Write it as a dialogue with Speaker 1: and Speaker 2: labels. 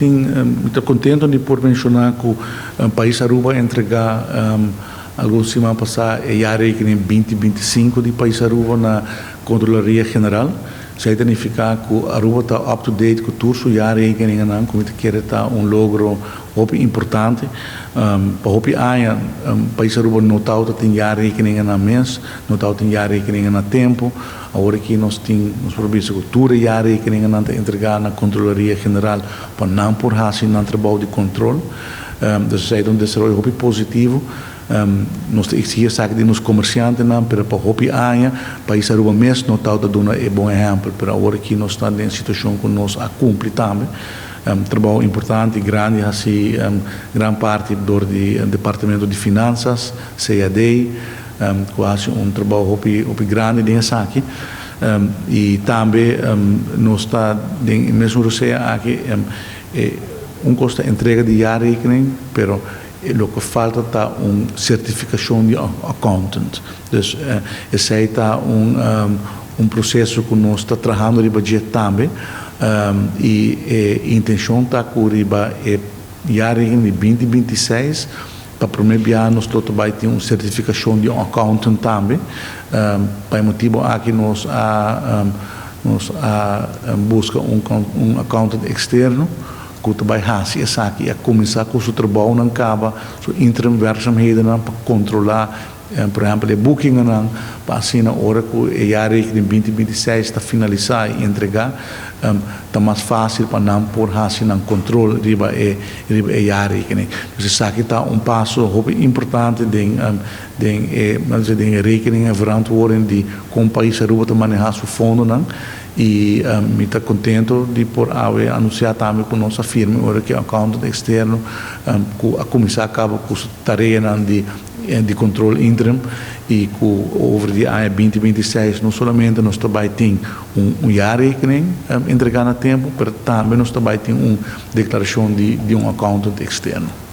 Speaker 1: Mi ta contento di por menciona cu Pais Aruba a entrega algun siman pasa e jaarrekening 2025 di Pais Aruba na Controlaria General. Esey ta nifica cu Aruba ta up to date cu tur su jaarrekeningen, cu mi ta kere ta un logro hopi importante. Pa hopi aña Pais Aruba no tabatin jaarrekeningen na mes, no tabatin jaarrekeningen na tempo. Awor aki nos tin, nos por bisa cu tur e jaarrekeningen nan ta entrega na Controlaria General pa nan por haci nan trabou di control. Dus esey ta un desaroyo hopi positivo. Nos ta exigi esaki di nos comerciantenan, pero pa hopi aña Pais Aruba mes no tabata duna e bon ehempel, pero awor aki nos ta den situacion cu nos a cumpli tambe. Trabou importante y grandi haci gran parti door di Departamento di Finanzas, CAD, cu a haci un trabou hopi hopi grandi den esaki. Y tambe nos ta den e mesun rosea aki, un cos ta entrega di jaarrekening, pero loke falta ta un certificacion di accountant. Dus esey ta un proceso cu nos ta trahando riba dje tambe y e intencion ta cu riba e jaarrekening di 2026 pa prome biaha nos lo bay tin un certificacion di un accountant tambe. Pa e motibo aki nos a busca un accountant externo cu ta bay haci esaki y a cuminsa cu su trabounan caba, su interim werkzaamheden pa controla, por ehempel, e boekingen, pa asina ora cu e jaarrekening 2026 ta finalisa y entrega, ta mas facil pa nan por haci nan control riba e jaarrekening. Dus esaki ta un paso hopi importante den e rekening en verantwoording di con Pais Aruba ta maneha su fondonan y mi ta contento di por awe anuncia tambe cu nos a firma awor cu accountant externo cu a cuminsa caba cu tarea di control interim y cu over di aña 2026 no solamente nos tambe tin un jaarrekening entrega na tempo, mas tambe nos tambe tin un declaracion di un accountant externo.